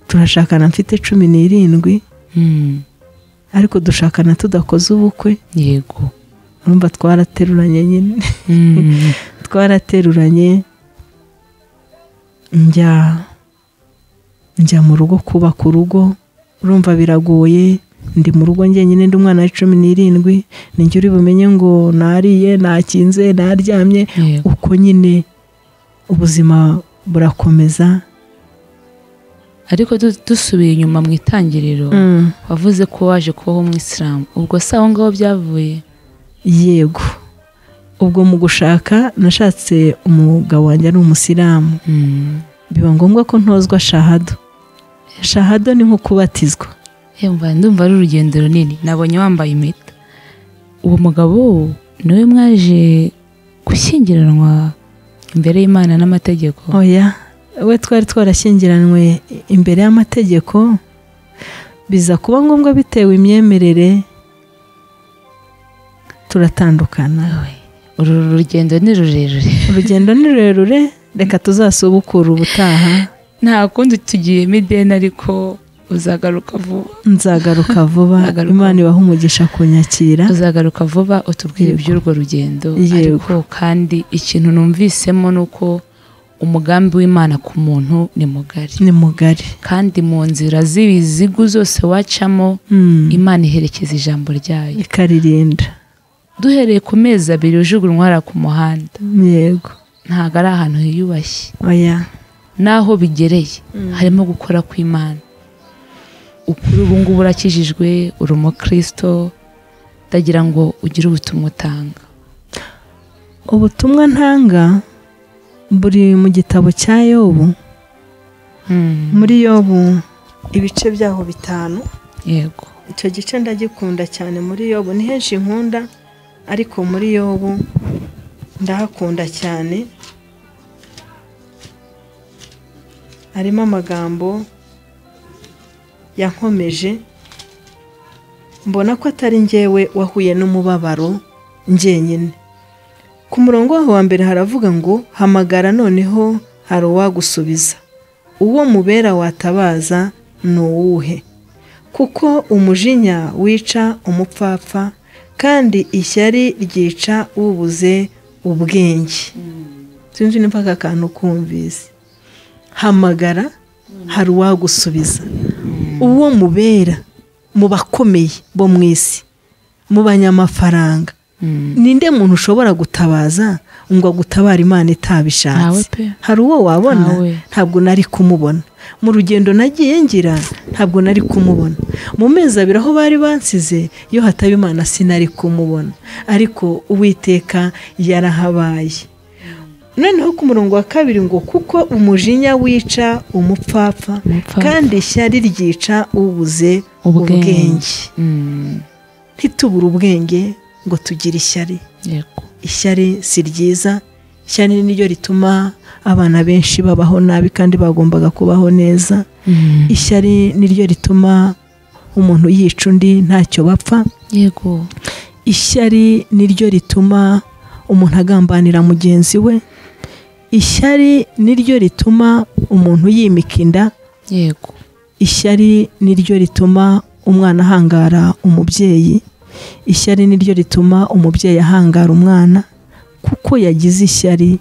Turashakana mfite 17, ariko dushakana tudakoze ubukwe. Yego. Urumva twarateruranye nyine. Twarateruranye, njya mu rugo kubaka urugo, urumva biragoye, ndi mu rugo njyenyine, ndi umwana wa 17, ninjye uri bumenye ngo nariye, nakinze, naryamye, uko nyine ubuzima burakomeza. Ariko dusubiye inyuma mu itangiriro, wavuze ko waje kubaho umwisilamu, ubwo se aho ngaho byavuye? Yego. Ubwo mu gushaka nashatse umugabo wanjye ari umusilamu. Biba ngombwa ko ntozwa shahado. Shahado ni nko kubatizwa. Ndumva ari urugendo runini, nabonye wambaye impeta. Uwo mugabo niwe mwaje gushyingiranwa imbere y'Imana n'amategeko? Oya, we twari twarashyingiranwe imbere y'amategeko, biza kuba ngombwa bitewe imyemerere turatandukana. Uru rugendo ni rurerure. Urugendo ni rurerure, reka tuzasubukura ubutaha. Nta kundi tugiyemo ideni, ariko uzagaruka vuba. Nzagaruka vuba. Imana ibahe umugisha kunyakira. Uzagaruka vuba utubwire iby'urwo rugendo. Ariko kandi ikintu numvisemo nuko umugambi w'Imana ku muntu ni mugari. Ni mugari. Kandi mu nzira z'ibizigu zose wacamo, Imana iherekeza ijambo ryayo, ikaririnda. Duhereye ku mezi 2 ujugunywa ku muhanda. Yego. Ntago ari ahantu hiyubashye. Oya. Naho bigereye harimo gukora kw'Imana. Ukuri ubu ngubu urakijijwe, uri umukristo, ndagira ngo ugire ubutumwa utanga. Ubutumwa ntanga buri mu gitabo cya Yobu. Muri Yobu ibice byaho 5. Yego. Icyo gice ndagikunda cyane muri Yobu, ni henshi nkunda, ariko muri Yobu ndahakunda cyane. Harimo amagambo yankomeje, mbona ko atari njyewe wahuye n'umubabaro njyenyine. Ku murongo wa mbere haravuga ngo hamagara noneho hari uwagusubiza, uwo mubera watabaza ni uwuhe? Kuko umujinya wica umupfapfa, kandi ishyari ryica ubuze ubwenge. Sinzi nimba aka kantu kumvise. Hamagara hari uwagusubiza, uwo mubera mu bakomeye bo mu isi, mu banyamafaranga, Ninde muntu ushobora gutabaza ngo agutabare Imana itabishatse? Hari uwo wabona? Ntabwo nari kumubona. Mu rugendo nagiye ngira ntabwo nari kumubona. Mu mezi abiri aho bari bansize, iyo hataba Imana sinari kumubona. Ariko Uwiteka yarahabaye. Noneho ku murongo wa 2 ngo kuko umujinya wica umupfapfa, kandi ishyari ryica ubuze ubwenge. Ntitubure ubwenge ngo tugire ishyari. Ishyari si ryiza. Ishyari niryo rituma abana benshi babaho nabi kandi bagombaga kubaho neza. Ishyari niryo rituma umuntu yica undi ntacyo bapfa. Yego. Ishyari niryo rituma umuntu agambanira mugenzi we. Ishyari niryo rituma umuntu yimika inda. Yego. Ishyari niryo rituma umwana ahangara umubyeyi. Ishyari niryo rituma umubyeyi ahangara umwana, kuko yagize ishyari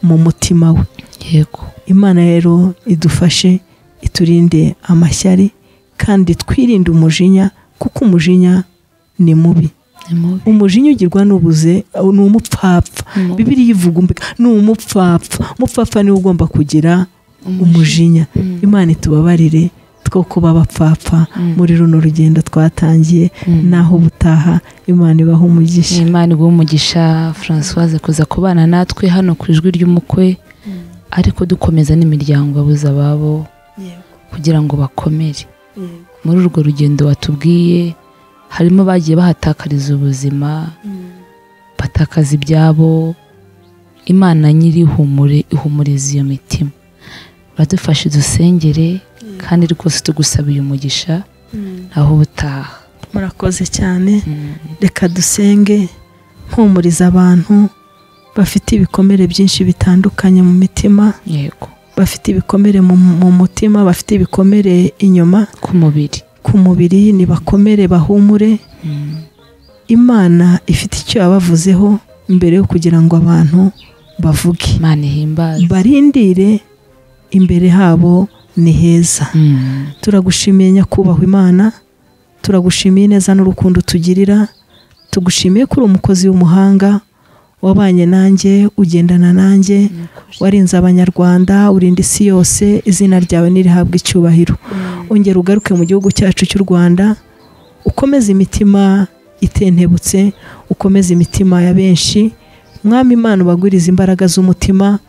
mu mutima we. Yego. Imana rero idufashe, iturinde amashyari, kandi twirinde umujinya, kuko umujinya ni mubi. Umujinya ugirwa n'ubuze ni umupfapfa. Bibiliya ivuga ni umupfapfa. Umupfapfa niwe ugomba kugira umujinya. Imana itubabarire two kuba abapfapfa muri runo rugendo twatangiye. Naho ubutaha Imana ibaha umugisha. Imana iguhe umugisha Françoise kuza kubana natwe hano ku Ijwi ry'Umukwe, ariko dukomeza n'imiryango abuze ababo kugira ngo bakomere. Muri urwo rugendo watubwiye harimo bagiye bahatakariza ubuzima, batakaza ibyabo. Imana nyiri ihumure ihumuriza iyo mitima. Uradufashe dusengere, kandi rwose tugusabiye umugisha aho ubutaha. Murakoze cyane. Reka dusenge mpumuriza abantu bafite ibikomere byinshi bitandukanye mu mitima. Yego. Bafite ibikomere mu mutima, bafite ibikomere inyuma ku mubiri, nibakomere bahumure. Imana ifite icyo yabavuzeho mbere yo kugira ngo abantu bavuge. Imana ihimbaze. Barindire imbere habo ni heza. Turagushimiye nyakubahwa Imana, turagushimiye neza n'urukundo tugirira, tugushimiye ko uri umukozi w'umuhanga wabanye nanjye, ugendana nanjye, warinze abanyarwanda, urinda isi yose. Izina ryawe nirihabwe icyubahiro. Ongera ugaruke mu gihugu cyacu cy'u Rwanda, ukomeze imitima itentebutse, ukomeze imitima ya benshi. Mwami Imana, ubagwirize imbaraga z'umutima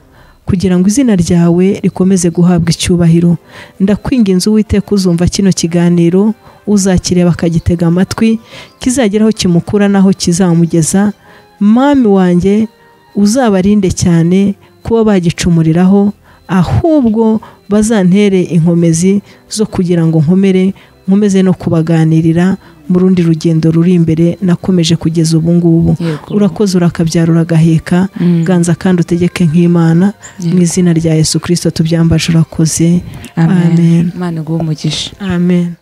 kugira ngo izina ryawe rikomeze guhabwa icyubahiro. Ndakwinginze Uwiteka uzumva kino kiganiro, uzakireba akagitega amatwi, kizageraho kimukura naho kizamugeza. Mami wanjye, uzabarinde cyane kuba bagicumuriraho, ahubwo bazantere inkomezi zo kugira ngo nkomere, nkomeze no kubaganirira mu rundi rugendo ruri imbere nakomeje kugeza ubu ngubu. Urakoze, urakabyara, uragaheka. Ganza kandi utegeke nk'Imana. Mu izina rya Yesu Kristo tubyambaje, urakoze. Amen. Imana iguhe umugisha. Amen.